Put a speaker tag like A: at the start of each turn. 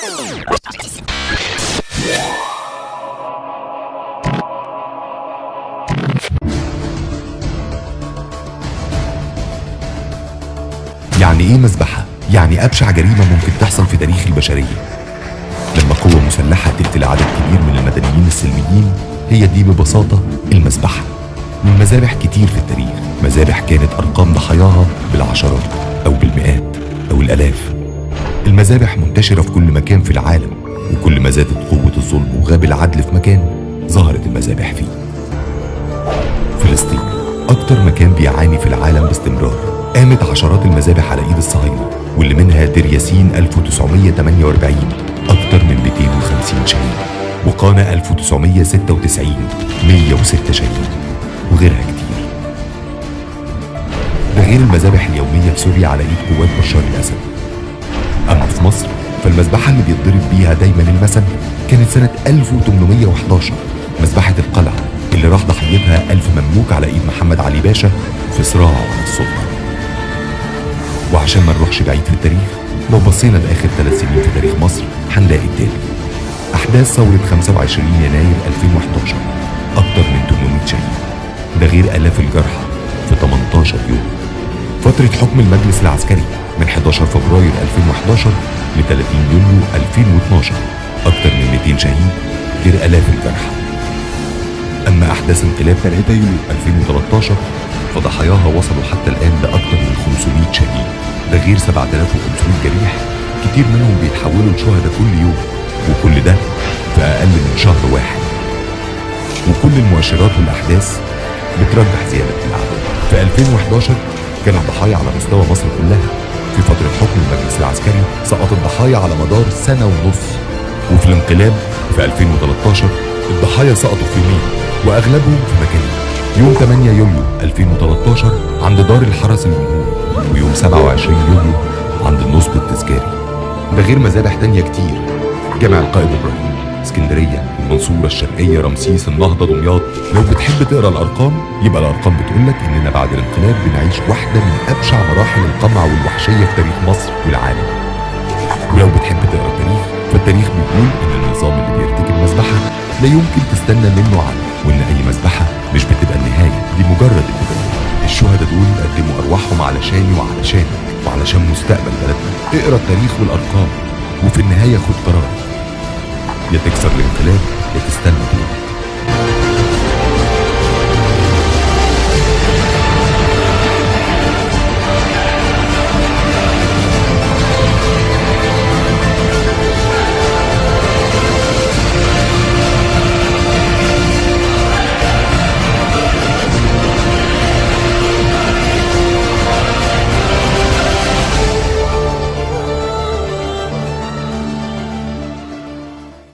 A: يعني ايه مذبحة؟ يعني أبشع جريمة ممكن تحصل في تاريخ البشرية. لما قوة مسلحة تقتل عدد كبير من المدنيين السلميين، هي دي ببساطة المذبحة. والمذابح كتير في التاريخ، مذابح كانت أرقام ضحاياها بالعشرات أو بالمئات أو الآلاف. المذابح منتشرة في كل مكان في العالم، وكل ما زادت قوة الظلم وغاب العدل في مكان ظهرت المذابح فيه. فلسطين أكتر مكان بيعاني في العالم باستمرار، قامت عشرات المذابح على ايد الصهاينة، واللي منها دير ياسين 1948 أكتر من 250 شهيد، وقانا 1996 106 شهيد، وغيرها كتير. ده غير المذابح اليومية في سوريا على ايد قوات بشار الأسد. أما في مصر فالمذبحة اللي بيتضرب بيها دايما المثل كانت سنة 1811، مذبحة القلعة اللي راح ضحيتها 1000 مملوك على ايد محمد علي باشا في صراعه على السلطة. وعشان ما نروحش بعيد في التاريخ، لو بصينا لآخر 3 سنين في تاريخ مصر هنلاقي التالي: أحداث ثورة 25 يناير 2011 أكتر من 800 شهيد، ده غير آلاف الجرحى في 18 يوم. فترة حكم المجلس العسكري من 11 فبراير 2011 ل 30 يوليو 2012 أكتر من 200 شهيد، غير آلاف الجرحى. أما أحداث انقلاب 3 يوليو 2013 فضحاياها وصلوا حتى الآن لأكثر من 500 شهيد، ده غير 7500 جريح، كتير منهم بيتحولوا لشهداء كل يوم، وكل ده في أقل من شهر واحد. وكل المؤشرات والأحداث بترجح زيادة الأعداد. في 2011 كان الضحايا على مستوى مصر كلها. في فترة حكم المجلس العسكري سقط الضحايا على مدار 1.5 سنة، وفي الانقلاب في 2013 الضحايا سقطوا في يومين، وأغلبهم في مكانين: يوم 8 يوليو 2013 عند دار الحرس الجمهوري، ويوم 27 يوليو عند النصب التذكاري. ده غير مذابح تانية كتير: جامع القائد إبراهيم، اسكندرية، المنصورة، الشرقية، رمسيس، النهضة، دمياط. لو بتحب تقرا الأرقام يبقى الأرقام بتقولك إننا بعد الانقلاب بنعيش واحدة من أبشع مراحل القمع والوحشية في تاريخ مصر والعالم. ولو بتحب تقرا التاريخ فالتاريخ بيقول إن النظام اللي بيرتكب مذبحة لا يمكن تستنى منه عدل، وإن أي مذبحة مش بتبقى النهاية، دي مجرد البداية. الشهداء دول قدموا أرواحهم علشاني وعلشانك وعلشان مستقبل بلدنا. اقرا التاريخ والأرقام، وفي النهاية خد قرار: يا تكسر الانقلاب يا تستنى دورك.